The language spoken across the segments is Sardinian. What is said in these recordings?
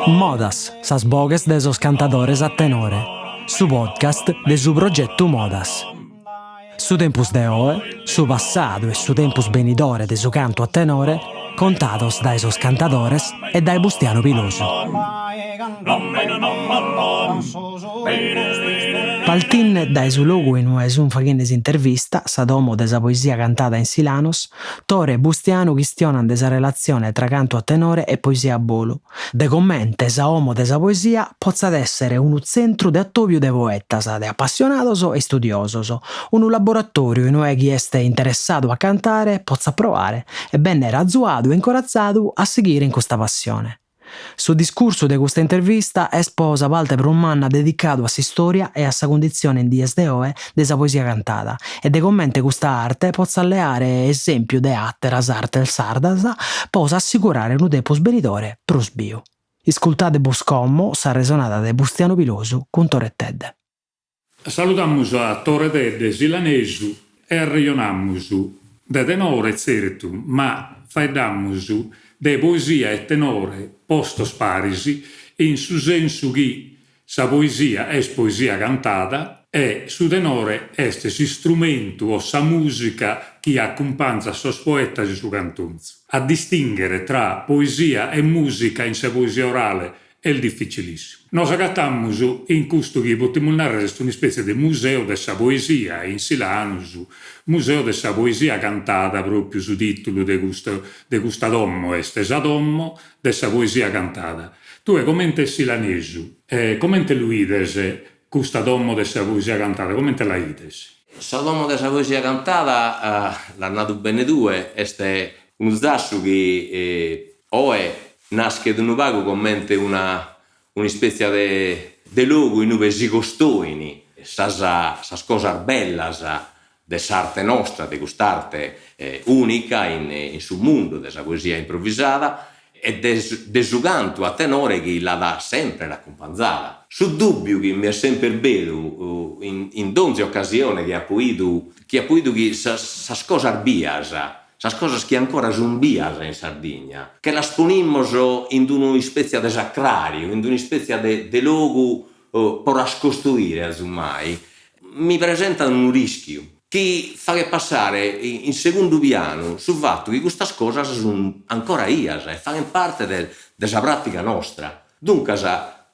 Modas, sas boghes de sos cantadores a tenore, su podcast de su progetu Modas. Su tempus de oe, su passadu e su tempus benidore de su cantu a tenore, contados dae sos cantadores e dae Bustianu Pilosu. Paltinde dae su logu in ue sunt faghende s'intervista, sa domo de sa poesia cantada in Silanos, Tore e Bustianu chistionant de sa relatzione tra cantu a tenore e poesia a bolu, de comente sa 'omo de sa poesia potzat èssere unu tzentru de atòbiu de poetas, de apassionados e istudiosos, unu laboratòriu in ue chie est interessadu a cantare potzat proare e bènnere azuadu e incorazadu a sighire in custa passione. Su discursu de custa intervista est po sa parte prus manna dedicadu a s'istòria e a sa cunditzione in dies de oe de sa poesia cantada e de comente custa arte potzat leare esèmpiu de àteras artes sardas po s'assicurare unu tempus benidore prus biu. Iscultade-bos como s'arresonada de Bustianu Pilosu cun Tore Tedde. Saludamus a Tore Tedde silanesu e arrejonamus de tenore tzertu, ma faeddamus de poesia e tenore postos paris in su sensu chi sa poesia est poesia cantada e su tenore est s'istrumentu o sa mùsica chi acumpanzat sos poetas in su cantonzu. A distìnghere tra poesia e mùsica in sa poesia orale est dificilissimu. Nos agatamus in custu chi potimus narrer est un'ispetzie de museu de sa poesia in Silanus, museu de sa poesia cantada, propriu su titulu de custu de custa domo est sa domo de sa poesia cantada. Tue comente silanesu comente lu 'ides custa domo de sa poesia cantada, comente la 'ides? Sa domo de sa poesia cantada, l'as nadu bene tue, est unu zassu chi oe naschet unu pagu comente una un'ispètzia de de logu in ue si costoin sas sas cosas bellas de s'arte nostra, de cust'arte ùnica in in su mundu de sa poesia improvisada e de de su cantu a tenore chi l'at semper acumpanzada. Su dùbbiu chi mi est semper bennidu in in donzi ocasione chi apo 'idu chi apo 'idu chi sas sas cosas bias, sas cosas chi ancora sun bias in Sardigna, che las ponimus in d'unu ispètzia de sacràriu, in d'una ispètzia de de logu pro las costoire azumai, mi presentat unu rìschiu chi faghet passare in segundu pianu su fatu chi custas cosas sun ancora 'ias e faghent parte de de sa pràtiga nostra. Duncas,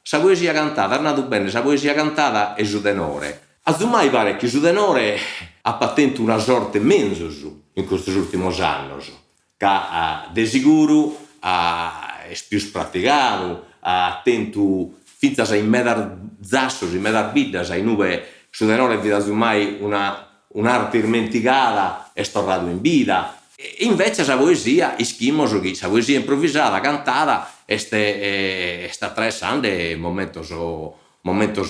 sa poesia cantada, as nadu bene, sa poesia cantada e su tenore. Azumai paret chi su tenore apat tentu una sorte menzus in custos ùrtimos annos, ca de siguru est pius pratigadu, at tentu fintzas in medas zassos, in medas biddas in ue su tenore fit azumai una un'arte ismentigada est torradu in bida. E invece sa poesia, ischimus chi sa poesia improvisada, cantada, est est atraessende momentos Momentos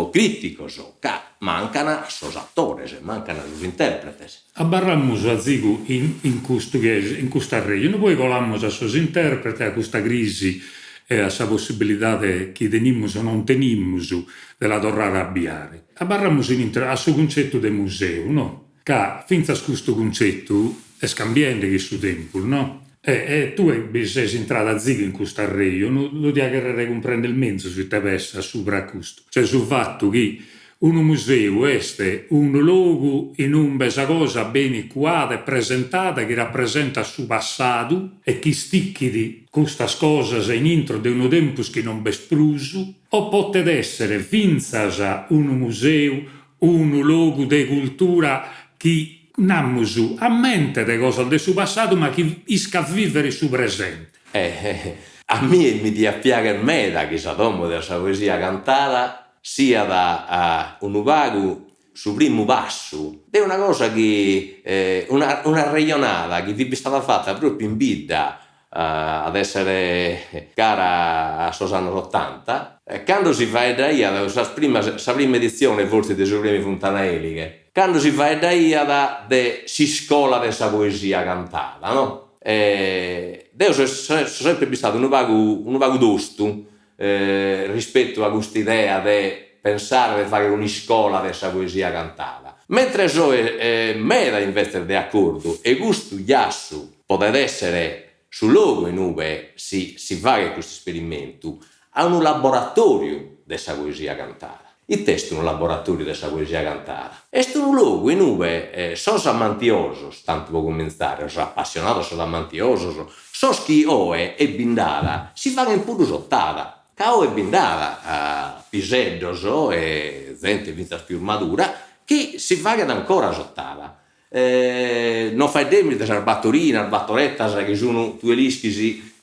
crìticos, ca mancan sos atores, mancan sos intèrpretes. Abarramus azigu in in custu chi est in custu arrejonu, poi colamus a sos intèrpretes, a custa crisi e a sa possibilidade chi tenimus o non tenimus de la torrare a abbiare. Abarramus in intro a su cuntzetu de museu, no? Ca fintzas custu cuntzetu est cambiende chin su tempus, no? E e tue bi ses intrada azigu in custu arrejonu, lu dia cherrere cumprender menzus ite pessas subra a custu. Cioè su fatu chi unu museu est unu logu in umbe sa cosa benit cuada e presentada chi rapresentat su passadu e chi istichit custas cosas in intro de unu tempus chi non b'est prus, o potet essere fintzas unu museu unu logu de cultura chi, namus, ammentet cosas de su passadu ma chi iscat vìvere su presente. Eh, a mie mi diat piagher meda chi sa domo de sa poesia cantada siat unu pagu su primu passu de una cosa chi, una un'arrejonada chi fit bistada fata propriu in bidda at essere cara a sos annos otanta, cando si faeddaiat, sas primas, sa prima editzione fortzis de su Premiu Funtana Elighe, cando si faeddaiat de s'iscola de sa poesia cantada, no? E deo so sempre bistadu unu pagu unu pagu tostu rispetu a custa idea de pensare de fagher un'iscola de sa poesia cantada, mentres soe meda invetzes de acordu e custu giassu podet essere. su logu in ube si si faghet custu esperimentu a unu laboratoriu de sa poesia cantada. Ite est unu laboratoriu de sa poesia cantada? Est unu logu in ube sos amantiosos, tantu pro cumintzare, sos apassionados, sos amantiosos, sos chi oe, e bi nd'at, si faghent puru s'otada, ca oe bi nd'at piseddos e zente fintzas pius madura chi si faghet ancora s'otada. Non faeddemus de sas batorinas, batoretas chi sun, tue l'ischis,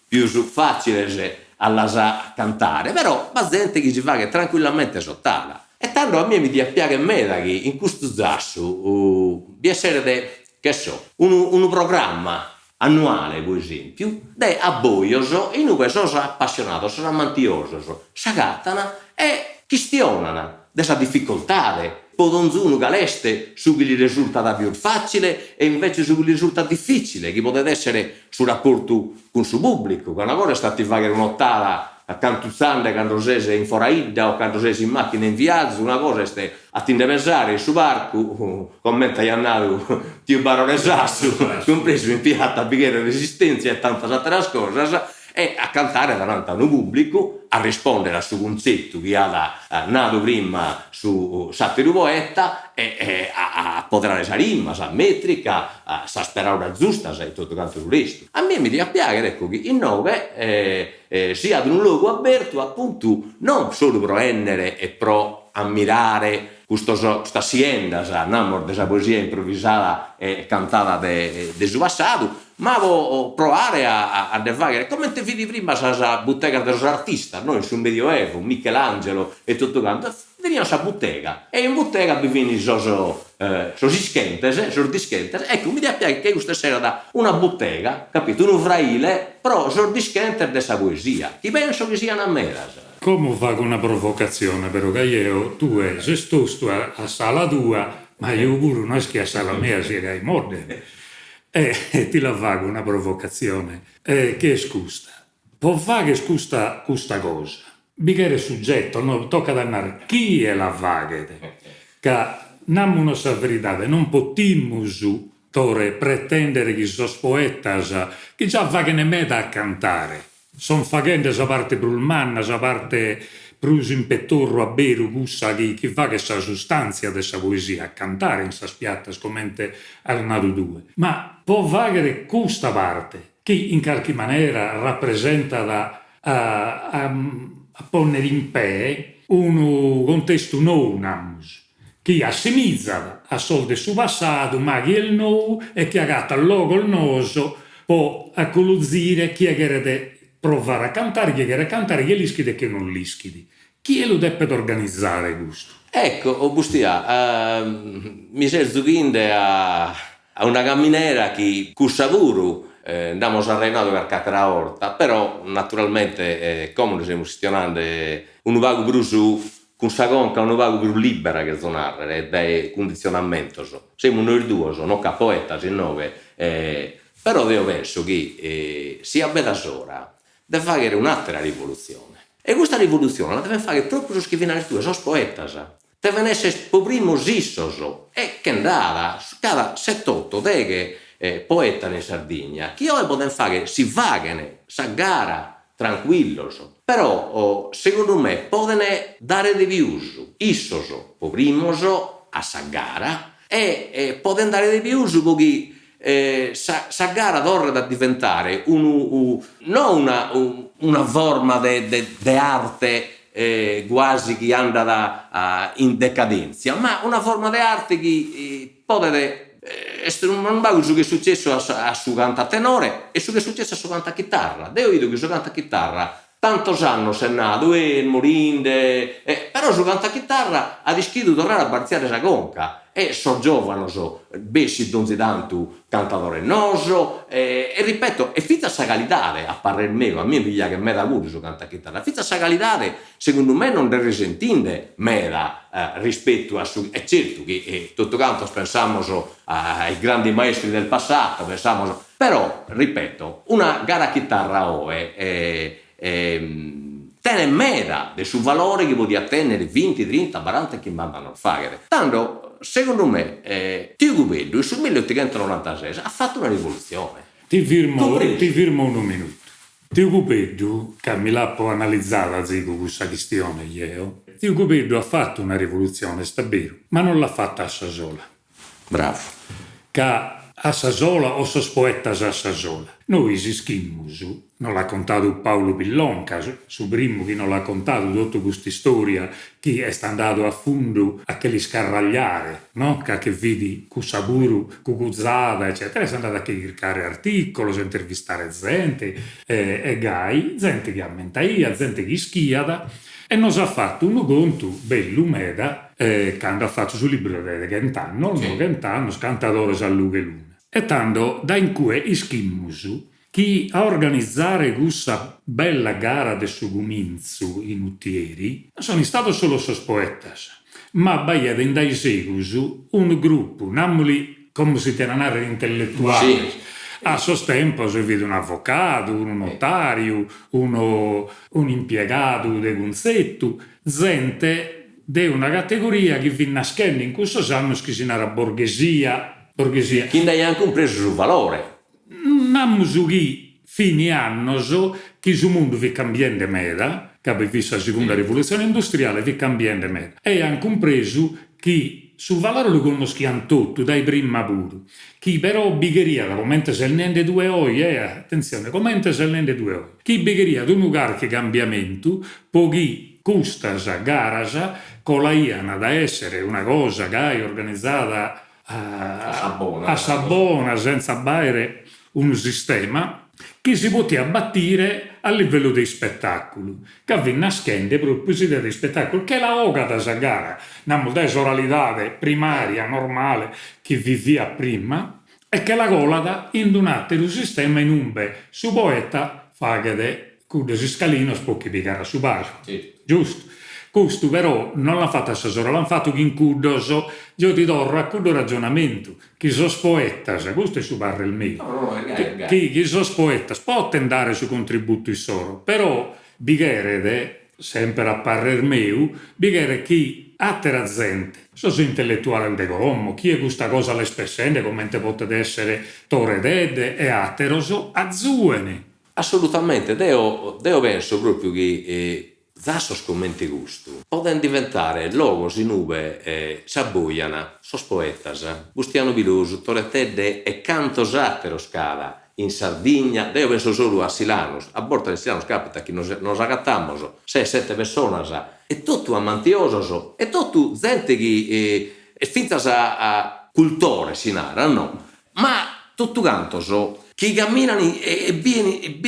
pius fàtziles a las cantare, però b'at zente chi si faghet trancuillamente s'otada. E tando a mie mi diat piagher meda chi in custu zassu bi esseret, che so, unu unu programma annuale, pro esèmpiu, de abbojos in ue sos apassionados, sos amantiosos s'agatan e chistionan de sa dificoltade po donzunu cal'est su chi li resultat pius fàcile e invece su chi li resultat difìcile, chi podet èssere su raportu cun su pùblicu, ca una cosa est a ti fàghere un'otada cantutzande cando ses in foraidda o cando ses in màchina in viazu, una cosa est a ti nde pesare in su parcu, comente aiat nadu tiu Barore Sassu, cumpresu in piata bi cheret resistèntzia e tantas àteras cosas, e a cantare davanti a unu pùblicu, a rispòndere a su cuntzetu chi at nadu prima su s'àteru poeta e a apoderare sa rima, sa mètrica, sas peràulas giustas e totu cantu su restu. A mie mi diat piàghere, ecco, chi inoghe siat unu logu abertu apuntu non solu pro 'ennere e pro ammirare custos custas siendas, namos, de sa poesia improvisada e cantada de de su passadu, ma pro proare a a nde faghere comente fit prima sas butegas de sos artistas, no, in su Medioevo, Michelangelo e totu cantu, tenian sa butega e in butega bi fin sos sos ischentes, sos dischentes, ecco mi diat piagher chi custa esserat una butega, capito, unu fraile pro sos dischentes de sa poesia, chi penso chi sian medas. Como fago una provocatzione però ca jeo, tue ses tostu a s'ala tua, ma jeo puru no est chi a s'ala mea sia gai modde, e ti la fago una provocatzione, e chi est custa, pro fagher custa custa cosa bi cheret suggettos, no, tocat a narrer chie la faghet, ca namunos sa veridade non potimus Tore pretendere chi sos poetas, chi già faghen meda a cantare, son faghende sa parte prus manna, sa parte prus in petorru a beru, cussa chi chi faghet sa sustàntzia de sa poesia, a cantare in sas piatas comente as nadu tue. Ma pro fàghere custa parte, chi in carchi manera rapresentat a a pònnere in pee unu contestu nou, namus, chi assimizat a sos de su passadu ma chi est nou e chi agatat logos noos po acoluzire chie cheret provare a cantare, chie cheret cantare, chie l'ischit e chie non l'ischit. Chie lu depet organizare custu? Ecco, Bustia, mi ses zughinde a una caminera chi cussa puru nd'amus arrejonadu carchi atera 'orta, però naturalmente como nde semus chistionande unu pagu prus Cun sa conca unu pagu prus lìbera, cherzo nàrrere, dae cunditzionamentos. Semus nois duos, non ch'at poetas inoghe, però deo penso chi siat beda s'ora de fàghere un'àtera rivolutzione. E custa rivolutzione la devent fàghere pròpiu sos chi naras tue, sos poetas. Devent èssere pro primos issos, e che nd'at, ch'at set'oto, deghe poetas in Sardigna chi oe podent fàghere, si faghent sa gara trancuillos, però segundu me poden dare de pius issos po primos a sa gara e poden dare de pius po chi sa sa gara torret a diventare unu no una una forma de de de arte guasi chi andat in decadenzia, ma una forma de arte chi podet Est unu pagu su chi est sucessu a su cantu a tenore e su chi est sucessu a su cantu a chitarra. Deo 'ido chi su cantu a chitarra tantos annos s'est nadu, est morinde, però su cantu a chitarra at ischidu torrare a bartziare sa conca e sos giovanos bessit donzi tantu cantadores noos e ripeto e fintzas sa calidade a parrer meu, a mie mi piaghet meda puru su cantu a chitarra, fintzas sa calidade Segundu me non nd'est risentinde meda rispetu a su, e certu chi totu cantos pensamus ai grandi maestri del passato, pensamus, però, ripeto, una gara a chitarra oe tenet meda de su valore chi podiat tennere vinti, trinta, baranta e chimbanta annos faghet. Tando, segundu me, tiu Cubeddu in su milliotighentonorantases at fatu una rivolutzione. Ti firmo, ti firmo unu minutu. Tiu Cubeddu, ca mi l'apo analizada azigu cussa chistione jeo, tiu Cubeddu at fatu una rivolutzione, est beru, ma non l'at fata a sa sola. Bravu. Ca a sa sola o sos poetas a sa sola. Nois ischimus, nos l'at contadu Paulu Pillonca, su primu chi nos l'at contadu totu cust'istoria chi est andadu a fundu a che l'iscarragliare, no, ca che fit cussa puru cuguzada eccetera, est andadu a che chircare articolos, a intervistare zente e gai, zente chi ammentaiat, zente chi ischiat e nos at fatu unu contu bellu meda cando at fatu su libru de chent'annos, no chent'annos, cantadores a lughe 'e luna. E tando dae in cue ischimus chi a organizare cussa bella gara de su cumintzu in Utieri non sono istados solu sos poetas, ma b'aiat in dae segus unu grupu, namuli como si tian narrer intelletuales, a sos tempos fit un'avocadu, unu notariu, unu un'impiegadu de cuntzetu, zente de una categoria chi fit naschende in cussos annos chi si narat borghesia, borghesia. Chi nd'aian cumpresu su valore. Namus chi fini annos chi su mundu fit cambiende meda, ca bi fit sa segunda rivolutzione industriale, fit cambiende meda, e an cumpresu chi su valore lu connoschian totu dae prima puru, chi però bi cheriat, comente ses nende tue oe, eh, atentzione, comente ses nende tue oe, chi bi cheriat unu carchi cambiamentu po chi custas garas colaian dae essere una cosa gai organizada a sa bona, sentza b'àere unu sistema chi si potiat batire a livellu de ispetàculu, ca fit naschende pròpiu s'idea de ispetàculu, che la 'ogat sa gara, namus dae s'oralidade primària, normale, chi viviat prima, e che la colat in un'àteru sistema in umbe su poeta faghet cuddos iscalinos po che pigare a su palcu. Giustu. Custu però non l'an fatu a sa sola, l'an fatu chin cuddos, jeo ti torro a cuddu ragionamentu, chi sos poetas, custu est su parrer meu, chi chi sos poetas poten dare su contributu issoro, però bi cheret, semper a parrer meu, bi cheret chi àtera zente, sos intelletuales de como, chie custa cosa l'est pessende comente potet èssere Tore Tedde e àteros, azuen. Assolutamente, deo deo penso pròpiu chi zassos comente custu podent diventare logos in ube s'abboian sos poetas, Bustianu Pilosu, Tore Tedde e cantos àteros ch'at in Sardigna, deo penso solu a Silanus, a bortas in Silanus capitat chi nos nos agatamus ses sete pessonas e totu amantiosos e totu zente chi est fintzas cultores si narat no, ma totu cantos chi caminan e bien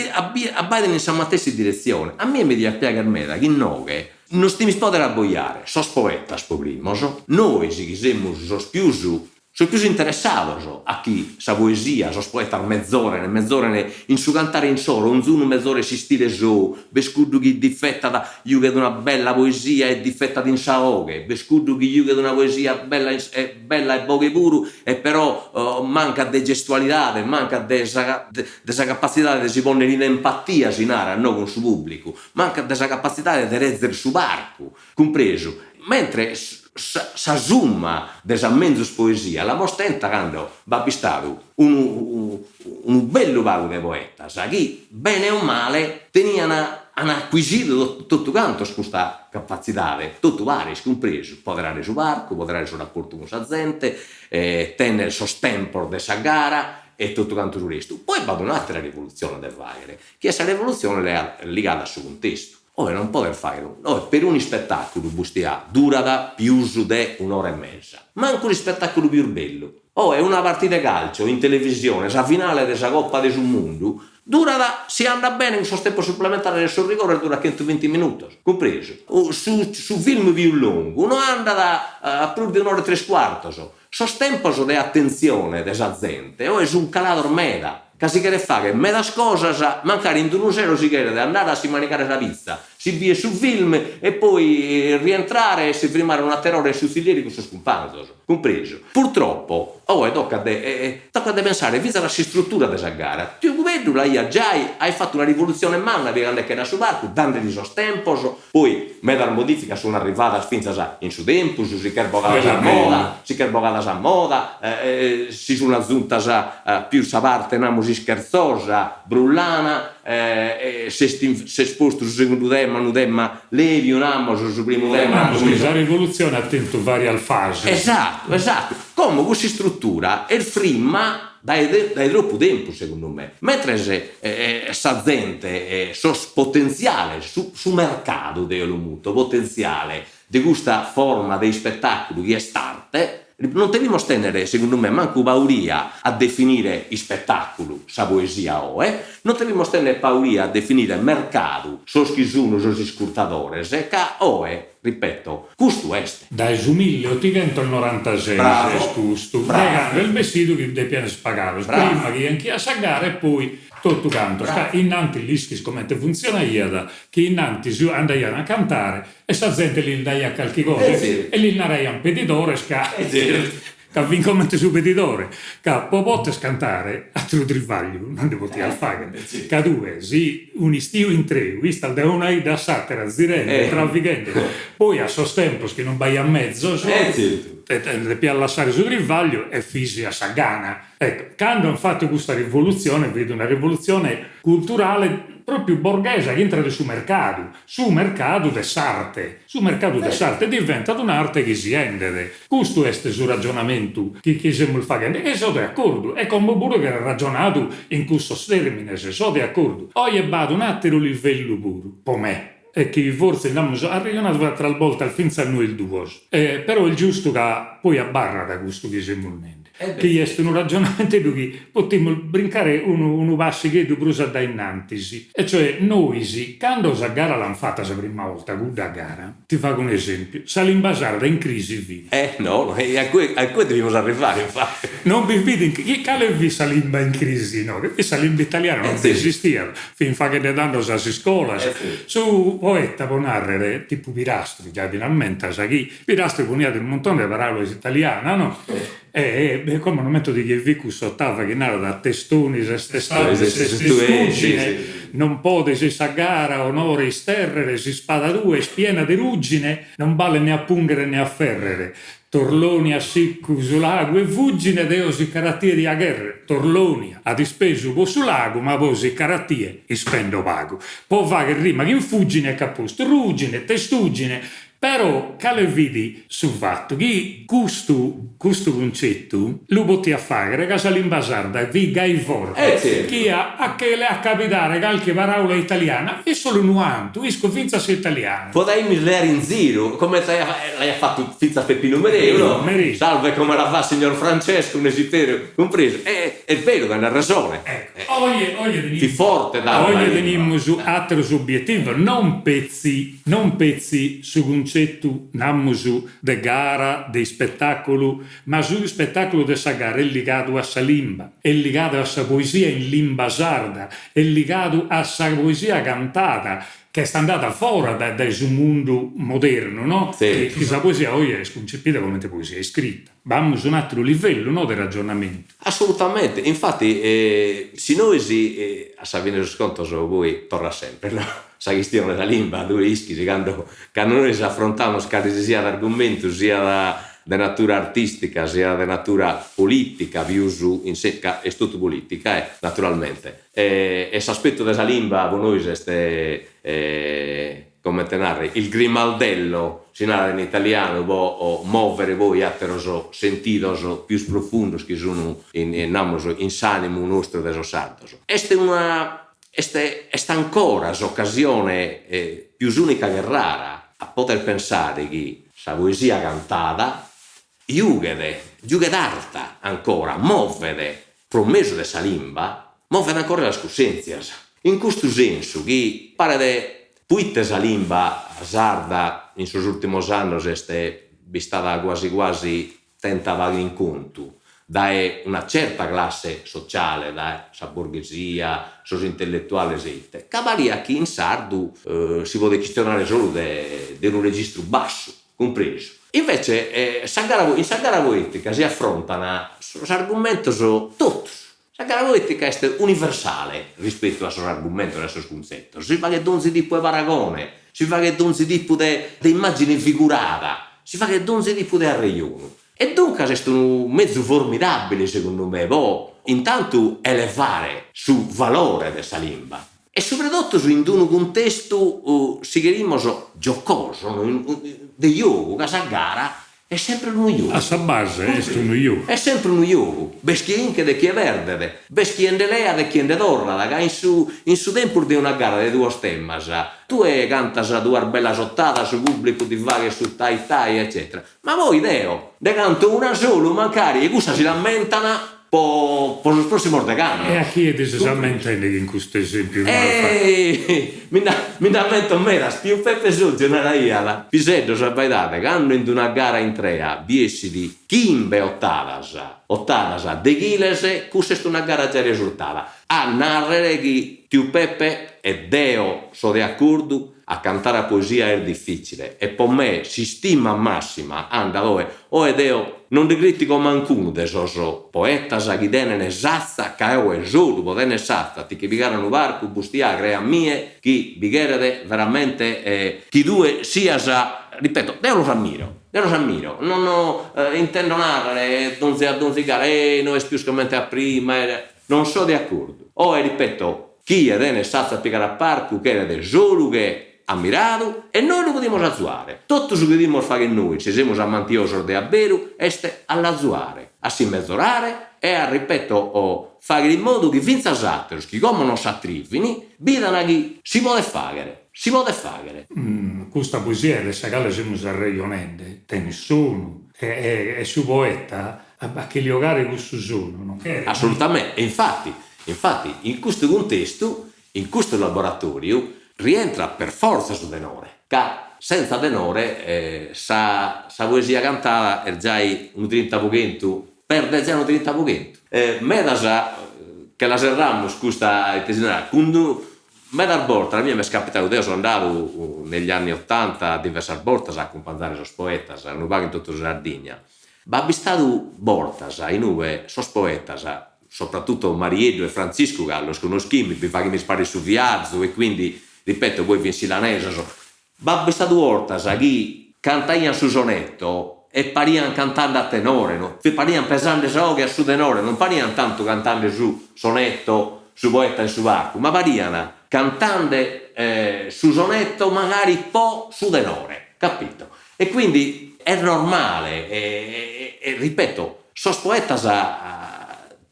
abbaidan in sa matessi diretzione, a mie mi diat piagher meda chi inoghe nos timis poder abbojare sos poetas pro primos, nois chi semus sos pius Sos pius interessados a chi sa poesia, sos poetas mezoren, mezoren in su cantare insoro, onzunu mezoret s'istile sou, b'est cuddu chi difetat, jughet una bella poesia e difetat in sa 'oghe, b'est cuddu chi jughet una poesia bella e bella e boghe puru e però mancat de gestualidade, mancat de sa de sa capatzidade de si ponner in empatia, si narat, no, cun su pubblicu, mancat de sa capatzidade de rezer su parcu, Cumpresu. Mentre sa summa de sa menzus poesia l'amus tenta cando b'at bistadu unu unu bellu pagu de poetas chi, bene o male, tenian, an acuisidu totu cantos custa capatzidade, totu paris, cumpresu, poderare su parcu, poderare su raportu cun sa zente, tenner sos tempos de sa gara e totu cantu su restu. Poi b'at un'atera rivolutzione de fagher, chi est sa rivolutzione ligada a su cuntestu. Oe non podes fagher, oe perunu ispetàculu, Bustià, durat pius de un'ora e mesa. Mancu s'ispetàculu pius bellu. Oe una partida 'e calcio in televisione, sa finale de sa Coppa de su Mundu, durat, si andat bene cun sos tempos suplementares e sos rigores, durat chentuvinti minutos, cumpresu. Su su film pius longu no andat a prus de un'ora e tres cuartos. Sos tempos de atentzione de sa zente oe sun calados meda, ca si cheret fagher medas cosas, mancari in unu sero si cheret andare a si manigare sa pitza. si biet su film e poi rientrare e si frimmare un'atera ora in su tzilleri cun sos cumpanzos. Cumpresu? Purtroppo, oe tocat de tocat de pensare fintzas a s'istruttura de sa gara. Tiu Cubeddu l'aiat giai aiat fatu una rivolutzione manna pigandechela a su parcu, dandeli sos tempos, poi medas modificas sun arrivadas fintzas in su tempus, si ch'est bogada sa moda, si ch'est bogada sa moda, si sun azuntas pius sa parte namus ischerzosa, brullana, e s'est s'est postu su segundu tema unu tema lèbiu namos su primu tema. Namos chi sa rivolutzione at tentu varias fases. Esatu, esatu. Como cussa istrutura est frimma dae dae tropu tempus segundu me, mentres sa zente, sos potentziales, su su mercadu deo lu muto potentziale de custa forma de ispetàculu chi est arte, Non devimus tènnere, segundu me, mancu pauria a definire ispetàculu sa poesia oe, non devimus tènnere pauria a definire mercadu sos chi sun sos iscurtadores, ca oe, ripeto, custu est. Dae su milleotighentos-norantases est custu, dae cando est bessidu chi depiant esser pagados, prima chi 'enchiat sa gara e poi totu cantos, ca innantis l'ischis comente funtzionaiat, chi innantis andaian a cantare E sa zente lis daiat calchi cosa e lis naraian pedidores ca ca fin comente su pedidore, ca po poter cantare ateru trivagliu non nde potias fagher, ca tue si un'istiu intreu istas dae una 'idda a s'atera zirende, travighende, poi a sos tempos chi non b'aiat mezos, depias lassare su trivagliu e fis a sa gana. Ecco, cando an fatu custa rivolutzione fit una rivolutzione culturale propriu borghesa chi intrat in su mercadu, su mercadu de s'arte, su mercadu de s'arte diventat un'arte chi si 'endet, custu est su ragionamentu chi chi semus faghende e so de acordu e como puru cheret ragionadu in cussos termines, so de acordu. Oje b'at un'ateru livellu puru, po me, e chi fortzis nd'amus arrejonadu ateras boltas fintzas nois duos, però est giustu ca poi abarrat custu chi semus nende. Chi est unu ragionamenteddu chi potimus brincare unu unu passigheddu prus a dae innantis, e cioè nois cando sa gara l'an fata sa prima 'olta, cudda gara, ti fago un'esempiu, sa limba sarda in crisi fit. Eh no, e a cue a cue devimus arrivare infatti. Non bi fit in chi cale fit sa limba in crisi no, fit sa limba italiana, non esistiat, fin faghende tando sas iscolas, su poeta po narrer, tipu Pirastru, già ti l'ammentas, chi Pirastru poniat unu muntone de paraulas italianas, no? E como no m'ammento de chie fit cuss'ottava chi narat Testonis est testanis est testugine, non podes in sa gara onore isterrere, s'ispada tua est piena de ruggine, non balet ne a punghere ne a ferrere. Torlonia siccu su lagu 'e Fuggine deo siccare a tie dia cherrer, Torlonia at ispesu po su lagu ma po siccare a tie ispendo pagu. Po fagher rima chin Fuggine ch'at postu ruggine, testugine, Però cale fit su fatu? Chi custu custu cuncettu lu potiat faghere ca sa limba sarda fit gai forte chi a che le accapidare calchi paraula italiana fit solu unu 'antu, isco fintzas s'italianu. Podaimis leare in ziru, comente l'aiat fatu fintzas Peppinu Mereu, no? Salve come la va signor Francesco, un'esiteru cumpresu. E est beru, tenet resone. Oje oje tenimus Fit forte tando oje tenimus ateros obiettivos, non petzi non petzi su cuncettu, namus, de gara, de ispetaculu, ma su ispetaculu de sa gara est ligadu a sa limba, est ligadu a sa poesia in limba sarda, est ligadu a sa poesia cantada, ch'est andada fora dae su mundu modernu, no? Chi sa poesia oje est cuncepida comente poesia iscrita. B'amus un'àteru livellu, no, de ragionamentu. Assolutamente, infati si nois a sa fine 'e sos contos poi torrat sempre no sa chistione 'e sa limba, tue ischis cando cando nois afrontamus cale si siat argumentu siat de natura artistica siat de natura politica pius in se ca est totu politica e naturalmente e s'aspetu de sa limba po nois est comente narrer, il grimaldello, si narat in italianu, po mòvere poi àteros sentidos pius profundos chi sun in, namus, in s'ànimu nostru de sos sardos. Est una, est, est ancora s'ocasione pius ùnica che rara a poder pensare chi sa poesia cantada giughet, giughet arta ancora, movet pro mesu de sa limba, movet ancora sas cussèntzias. In custu sensu chi paret Puite sa limba sarda in sos ùrtimos annos est bistada guasi guasi tenta pagu in contu? dae una certa classe sociale, dae sa borghesia, sos intelletuales e ite, ca pariat chi in sardu si podet chistionare solu de de unu registru bassu, cumpresu. Invece sa gara in sa gara poetica si afrontan sos argumentos totus, sa gara poetica est universale rispetu a sos argumentos e a sos cuntzetos, si faghet donzi tipu 'e paragone, si faghet donzi tipu de de immagine figurada, si faghet donzi tipu de arrejonu. E duncas est unu mezu formidabile, segundu me, po intantu elevare su valore de sa limba e subra totus in unu cuntestu, si cherimus, giocoso, de giogu, ca sa gara est sempre unu giogu. A sa base est unu giogu. Est sempre unu giogu, b'est chie 'inchet e chie perdet, b'est chie nde leat e chie nde torrat, ca in su in su tempus de una gara de duos temas, tue cantas duas bellas otadas, su pubblicu ti faghet su tai tai eccetera Ma poi deo nde canto una solu mancari e cussa si l'ammentan po po sos prossimos degh'annos. E a chie ti ses ammentende chin custu esempiu chi m'as fatu? Mi mi nd'ammento medas, tiu Peppe Sotgiu naraiat, piseddos abbaidade, cando in d'una gara intrea bi essit chimbe otadas, otadas deghiles, cussa est una gara giai resurtada. A narrere chi tiu Peppe, e deo so de acordu, A cantare a poesia est dificile e po me s'istima massima andat oe, oe deo non nde critico mancunu de sos poetas chi tenen s'atza ca oe solu po tenner s'atza ti che pigare a unu parcu Bustià cree a mie chi bi cheret veramente chi tue sias ripeto deo los ammiro deo los ammiro non no intendo narrer donzi a donzi gara e no est pius comente a prima non so de acordu oe ripeto Chie tenet s'atza a pigare a parcu cheret solu che ammiradu e nois lu podimus azuare. Totu su chi devimus fagher nois, si semus amantiosos de abberu, est a l'azuare, a si mezorare e a, ripeto, fagher in modu chi fintzas àteros chi como non s'atrivin, bidan chi si podet fagher, si podet fagher. Custa poesia de sa cale semus arrejonende tenet sonu e su poeta A che li 'ogare cussu sonu non cheret. Assolutamente, e infatti, infatti in custu cuntestu, in custu laboratoriu, rientrat per fortza su tenore, ca sentza tenore sa sa poesia cantada est giai unu trinta po chentu, perdet giai unu trinta po chentu. Medas, che la serramus custa, ite si narat, cun d'unu, medas bortas a mie m'est capitadu, deo so andadu negli anni ottanta diversas bortas a acumpanzare sos poetas, unu pagu in totu sa Sardigna, B'at bistadu bortas in ue sos poetas, soprattutto Marieddu e Frantziscu ca los connoschimis, bi faghimis paris su viazu e quindi, ripeto, poi fin silanesos, b'at bistadu 'ortas chi cantaian su sonetto e parian cantende a tenore, no, parian pesende sa 'oghe a su tenore, non parian tantu cantende su sonetto su poeta in su parcu, ma parian cantende su sonetto magari po su tenore, capito E quindi est normale e e ripeto, sos poetas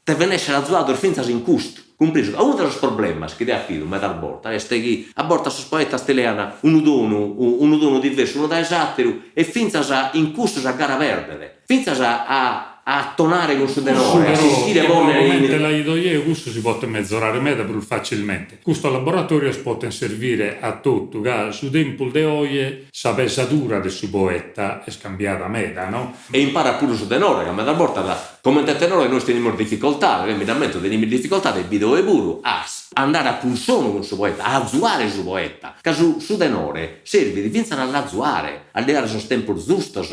deven essere azuados fintzas in custu, cumpresu? Ca unu de sos problemas chi deo apo 'idu medas bortas est chi a bortas sos poetas ti lean unu tonu unu tonu diversu unu dae s'ateru e fintzas in custu sa gara perdet, fintzas a a atonare cun su tenore, a s'ischire ponnere in. Comente la 'ido jeo custu si potet mezorare meda prus facilmente. Custos laboratorios poten servire a totu ca su tempus de oje sa pesadura de su poeta est cambiada meda, no? E imparat puru su tenore, ca medas bortas comente tenore nois tenimus dificoltade, mi nd'ammento tenimus dificoltade e bido oe puru a andare a cunsonu cun su poeta, a azuare su poeta, ca su su tenore servit fintzas a l'azuare, a li dare sos tempos zustos,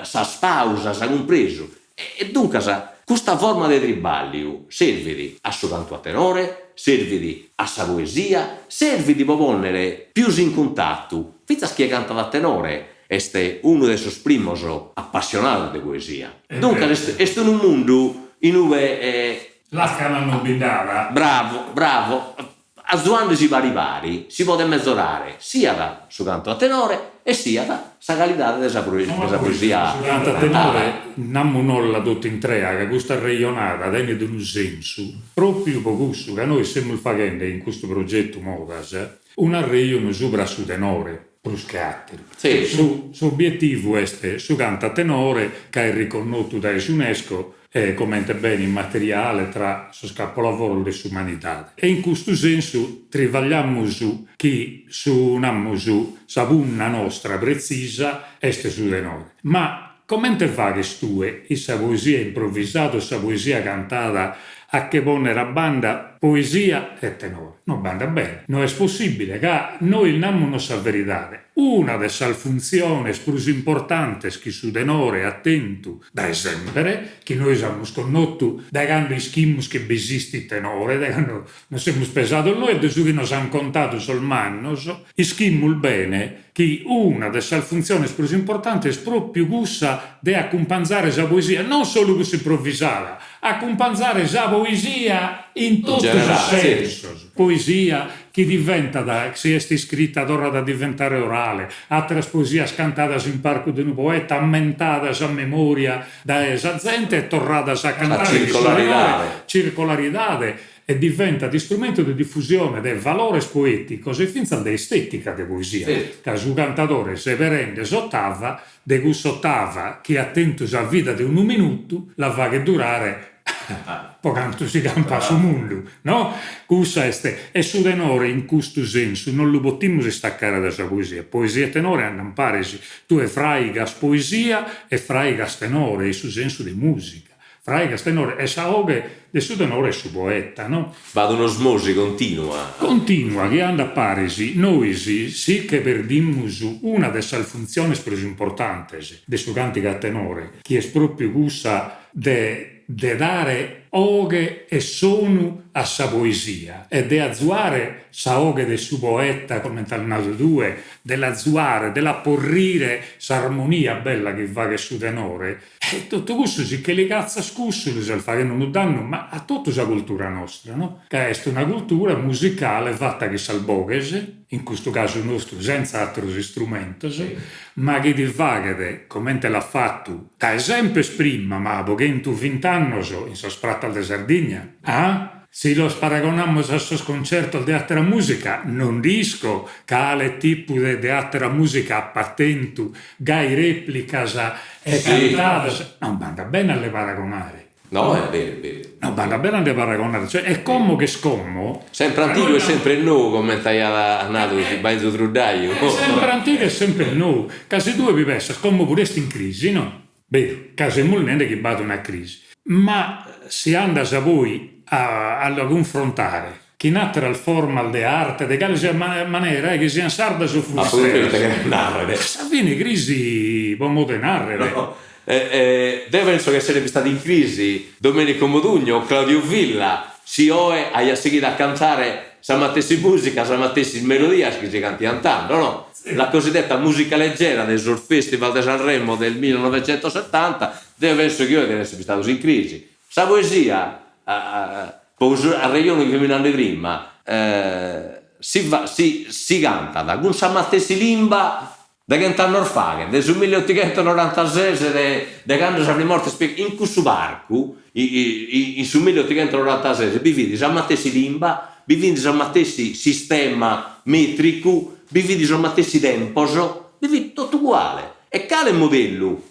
sas pausas, cumpresu. E duncas custa forma de tribàlliu servit a su cantu a tenore, servit a sa poesia, servit po pònnere pius in cuntatu fintzas chie cantat a tenore est unu de sos primos apassionados de poesia. Duncas est unu mundu in ue. Làcana non bi nd'at. Bravo, bravo. Azuandesi pari pari si podet mezorare siat su cantu a tenore e siat sa calidade de sa poesia Su cantu a tenore namunolla totu intrea ca custa arrejonada tenet unu sensu propriu po cussu ca nois semus faghende in custu progetu Modas un'arrejonu subra su tenore prus che àteru. S'obietivu est su cantu a tenore ca est riconnotu dae s'UNESCO comente bene immateriale tra sos capolavoros de s'umanidade. E in custu sensu trivagliamus chi su namus sa punna nostra pretzisa est su tenore. Ma. Comente faghes tue in sa poesia improvisada o sa poesia cantada a che ponnere a banda poesia e tenore? No b'andat bene. No est possibile ca nois namus sa veridade, una de sas funtziones prus importantes chi su tenore at tentu dae sempere, chi nois amus connotu dae cando ischimus chi b'esistit tenore, dae cando nos semus pesados nois de su chi nos an contadu sos mannos, ischimus bene chi una de sas funtziones prus importantes est pròpiu cussa de acumpanzare sa poesia, non solu cussa improvisada, acumpanzare sa poesia in totu sos sensos, poesia chi diventat, si est iscrita torrat a diventare orale, àteras poesias cantadas in parcu de unu poeta, ammentadas a memòria dae sa zente e torradas a cantare, circolaridade e diventat istrumentu de difusione de valores poèticos e fintzas de estètica de poesia, ca su cantadore seberende s'otava, de cuss'otava chi at tentu sa vida de unu minutu, la faghet durare po cantu si campat su mundu, no? Cussa est, e su tenore in custu sensu non lu potimus istacare dae sa poesia, poesia e tenore andan paris, tue fraigas poesia e fraigas tenore in su sensu de musica. Fraigas tenore e sa 'oghe de su tenore est su poeta, no? B'at un'osmosi continua. Continua chi andat paris, nois si che perdimus una de sas funtziones prus importantes de su càntigu a tenore, chi est pròpiu cussa de de dare 'oghe e sonu a sa poesia e de azuare sa 'oghe de su poeta, comente as nadu tue, de l'azuare, de l'aporrire s'armonia bella chi faghet su tenore, E totu cussu si che li catzas cussu li ses faghende unu dannu ma a totu sa cultura nostra no, ca est una cultura musicale fata chin sas boghes, in custu casu nostru sentza ateros istrumentos, ma chi ti faghet, comente l'at fatu dae semper prima ma po chentuvint'annos in sas pratas de Sardigna, ah? Si los paragonamus a sos concertos de àtera mùsica, non nd'isco cale tipu de de àtera mùsica apat tentu gai rèplicas e cantadas, non b'andat bene a le paragonare. No, est beru, est beru. Non b'andat bene a nde paragonare, cioè e como ch'est como. Sempre antigu e sempre nou, comente aiat nadu Bainzu Truddaju. Sempre antigu e sempre nou, ca si tue bi pessas como puru est in crisi, no? Beru, ca semus nende chi b'at una crisi. Ma si andas poi a la cunfrontare chin àteras formas de arte, de cale siat manera, chi siant sardas o furisteras, a sa fine crisi po modu 'e nàrrere. No, deo penso chi esseret bistadu in crisi Domenico Modugno o Claudio Villa si oe aiat sighidu a cantare sa matessi mùsica, sas matessis melodias chi si cantiant tando, no? La cosiddetta musica leggera de sos festival de Sanremo del millenovecentosettanta, deo penso chi oe diant esser bistados in crisi. Sa poesia, po su arrejonu chi femu nande prima, si si si cantat cun sa matessi limba de chent'annos faghet, de su milleottighentonorantases de de cando sa prima 'orta est in cussu parcu in su milleottighentonorantases bi fit sa matessi limba, bi fit su matessi sistema metricu, bi fit sos matessi tempos, bi fit totu uguale. E cale modellu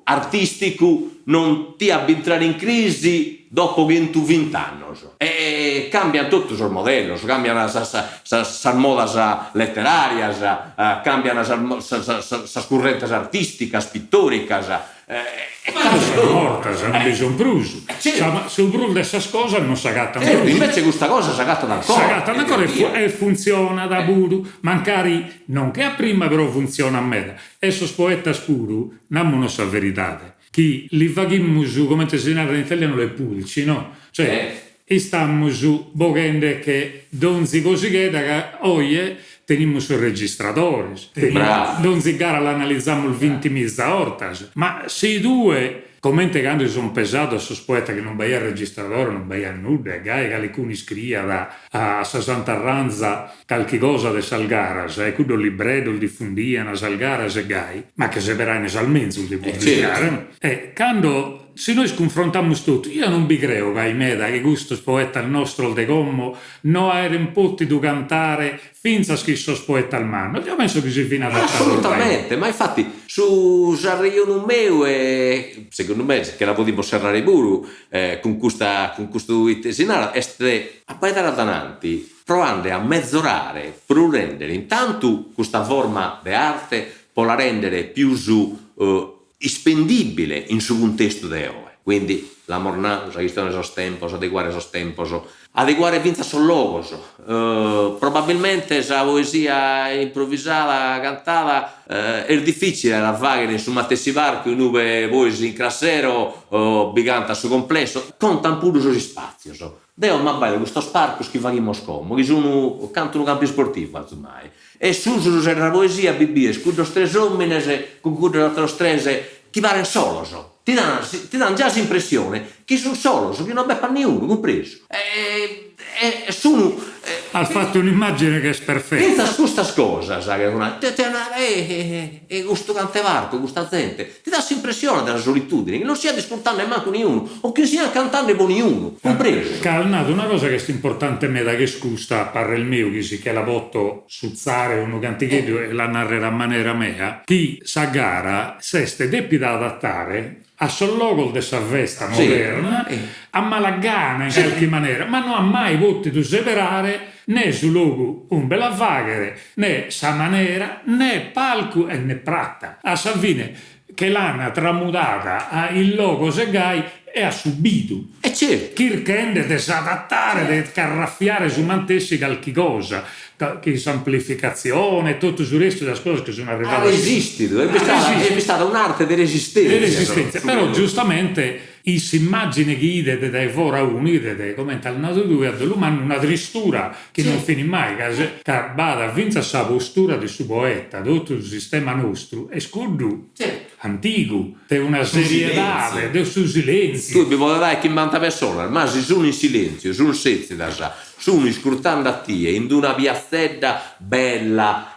artisticu non tiat bintrare in crisi dopo chentuvint'annos? E cambian totu sos modellos, cambian sas sas modas letterarias, cambian sas sas currentes artisticas, pittoricas, e casi totu. Mortas, non bi sun prus. Su prus de sas cosas non s'agatant prus. Invece custa cosa s'agatat ancora. S'agatat ancora e funtzionat puru, mancari non che a prima, però funtzionat meda. E sos poetas puru, namunos sa veridade, chi li faghimus, comente si narat in italianu, le pulci, no? Cioè, istamus boghende che donzi cosighedda ca oje tenimus sos registradores, donzi gara l'analizamus vintimiza 'ortas, ma si tue, comente cando si sun pesados sos poetas chi non b'aiat registradore, non b'aiat nudda e gai calicunu iscriiat a sa sant'arranza calchi cosa de sas garas e cuddos libreddos difundian sas garas e gai, ma che seberain sas menzus de pubblicare. E cando si nois cunfrontamus totu, eo non bi creo gai meda chi custos poetas nostros de como no aeren potidu cantare fintzas chin sos poetas mannos, eo penso chi si fin adattados bene. Assolutamente, ma infatti su s'arrejonu meu e segundu me che la podimus serrare puru cun custa cun custu ite si narat est abbaidare a dananti proande a mezorare pro rendere intantu custa forma de arte pro la rendere pius. ispendibile in su cuntestu de oe. Quindi, l'amus nadu, sa chistione de sos tempos, adeguare sos tempos, adeguare fintzas sos logos. Probabilmente sa poesia improvisada, cantada, est dificile a la fagher in su matessi parcu in ue poi s'incras sero bi cantat su complesso, contan puru sos ispatzios. Deo m'abbaido custos parcos chi faghimus como, chi sun cantu unu campu isportivu azumai, e susu su sero 'e sa poesia bi bies cuddos tres omines cun cuddos ateros tres chi paren solos, ti dan ti dan già s'impressione chi sun solos, chi non b'epat niunu, cumpresu, e e sun As fatu un'immagine chi est perfeta. Fintzas custas cosas che e custu cant'e parcu, custa zente Ti dat s'impressione de sa solitudine, chi non siat iscurtende mancu niunu, o chi siat cantende po niunu, cumpresu? Ca as nadu una cosa chi est importante meda, chi est custa, a parrer meu, chi si che la poto sutzare unu cantigheddu e la narrer a manera mea, chi sa gara s'est depida adattare a sos logos de sa festa moderna, a mala gana in calchi manera, ma no at mai potidu seberare ne su logu umbe la faghere, ne sa manera, ne palcu e ne prata. A sa fine che l'an tramudada a in logos e gai e at subidu. E certu. Chirchende de s'adattare, de carraffiare su mantessi calchi cosa, chi s'amplificatzione e totu su restu de sas cosas chi sun arrivadas. At resistidu, est bistada est bistada un'arte de resistèntzia. De resistèntzia, però giustamente In s'immagine chi 'idet dae fora unu 'idet, comente as nadu tue, a dolu mannu, una tristura chi non finit mai, ca ca b'at fintzas sa postura de su poeta, totu su sistema nostru est cuddu antigu, de una seriedade, de su silentziu. Tue bi podet aer chimbanta pessonas, ma si sun in silentziu, sun setzidas Sun iscurtande a tie in d'una piatzedda bella,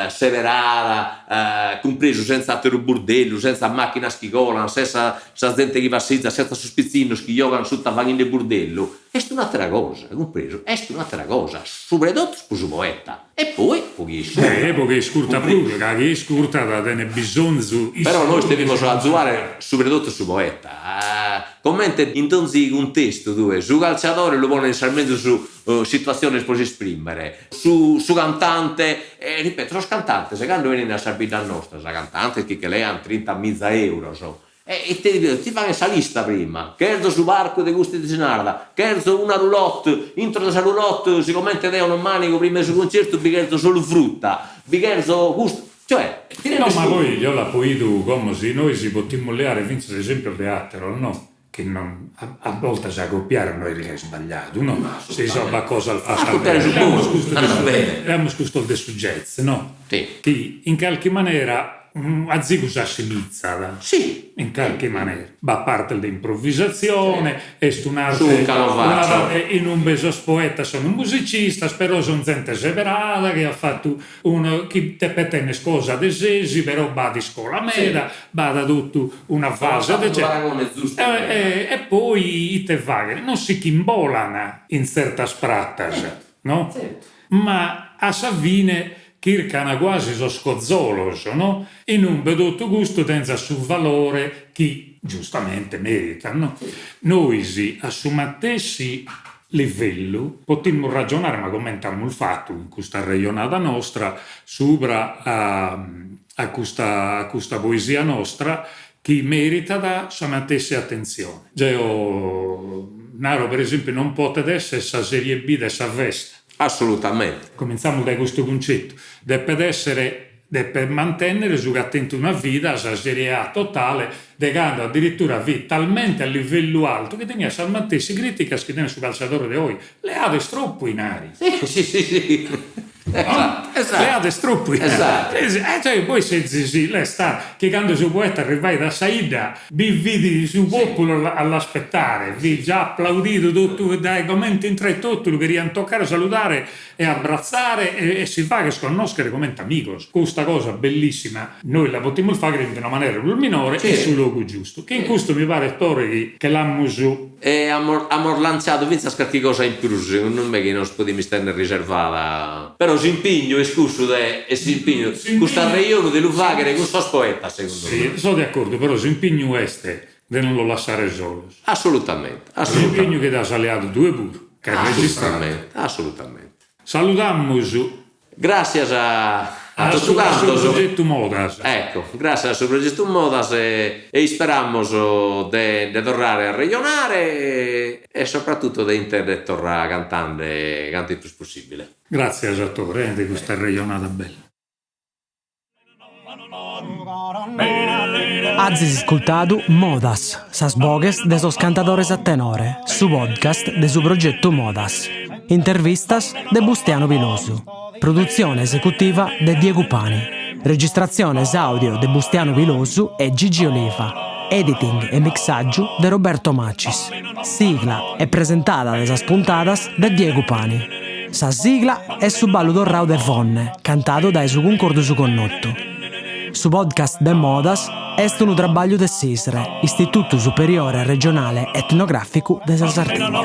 seberada, cumpresu sentza ateru burdellu, sentza machinas chi colan, sentza sa zente chi passizat, sentza sos pitzinnos chi jogan suta faghinde burdellu, est un'atera cosa, cumpresu, est un'atera cosa, subra 'e totus pro su poeta e poi pro chie iscurtat. E pro chie iscurtat puru, ca chie iscurtat tenet bisonzu. Però nois devimus azuare subra 'e totus su poeta. Comente in donzi cuntestu tue su calciadore lu pones in sas menzus situatziones pro s'esprimere, su su cantante, e ripeto, sos cantantes cando 'enin a sas biddas nostras, cantantes chi che lean trintamiza euros, e ite ti faghen sa lista prima, cherzo su parcu de custu si narat, cherzo una roulotte, intro de sa roulotte sigomente deo non manigo prima 'e su cuntzertu bi cherzo solu frutta, bi cherzo custu, Cioè, ti No, ma poi jeo l'apo 'idu como si nois potimus leare fintzas esempios de ateros no, chi non a boltas a copiare no est gai isbagliadu no, si so b'at cosas fatas bene, leamus custu de su leamus custos de su jazz no, chi in calchi manera azigu s'assimizat, in calchi manera, b'at partes de improvisatzione, est un'arte una parte in umbe sos poetas sono musicistas, però son zente seberada chi at fatu Unu chi depet tenner cosa de sesi, però b'at iscola meda, b'at totu una fase de e poi ite fagher, non si ch'imbolan in tzertas pratas, no? Ma a sa fine chircan quasi sos cozolos, no? In umbe totu custu tenzat su valore chi giustamente meritat, no? Nois a su matessi livellu, potimus ragionare, ma comente amus fatu in custa arrejonada nostra, subra a a custa a custa poesia nostra chi meritat sa matessi atentzione. Jeo naro per esempiu non potet esser sa serie B de sa festa. Assolutamente. Comintzamus dae custu cuncettu, depet essere Depet mantènnere su chi at tentu una vida, sa serie A totale, de cando addirittura fit talmente a livellu altu chi teniat sas matessi crìticas chi tenet su calciadore de oi, leades tropu 'inari. Si si si si esatto esatto leades tropu 'inari esatto e cioè poi sezis l'est chi cando su poeta arrivait a sa 'idda Bi fit su populu a l'aspettare, fit già applaudidu totu dae comente intrait totu lu cherian toccare, saludare e abbratzare e si fagher connoschere comente amigos. Custa cosa bellissima nois la potimus fagher in una manera prus minore in su logu giustu. Chi in custu mi paret Tore chi che l'amus. E amus amus lanciadu fintzas carchi cosa in prus, segundu me chi nos podimus tenner riservada. Però s'impignu est cussu de est s'impignu, custu arrejonu de lu fagher cun sos poetas segundu me. Si, so de acordu, però s'impignu est de non los lassare solos. Assolutamente, assolutamente. S'impignu chi t'as leadu tue puru, ca est registradu. Assolutamente, assolutamente. Saludamus. Gràssias a. a totu cantos. A su progetu Modas. Ecco, gràssias a su progetu Modas e isperamus de nde torrare a arrejonare e sopratutto de intender torra cantande cantu prus possibile. Gràtzias a Tore de custa arrejonada bella. Azis iscultadu Modas, sas boghes de sos cantadores a tenore, su podcast de su progetu Modas. Intervistas de Bustianu Pilosu. Produtzione esecutiva de Diegu Pani. Registratziones àudio de Bustianu Pilosu e Gigi Oliva. Editing e mixàgiu de Roberto Macis. Sigla e presentada de sas puntadas de Diegu Pani. Sa sigla est su ballu torrau de Fonne, cantadu dae su Cuncordu Su Connotu. Su podcast de Modas est unu trabagliu de s'ISRE, Istitutu Superiore Regionale Etnogràficu de sa Sardigna.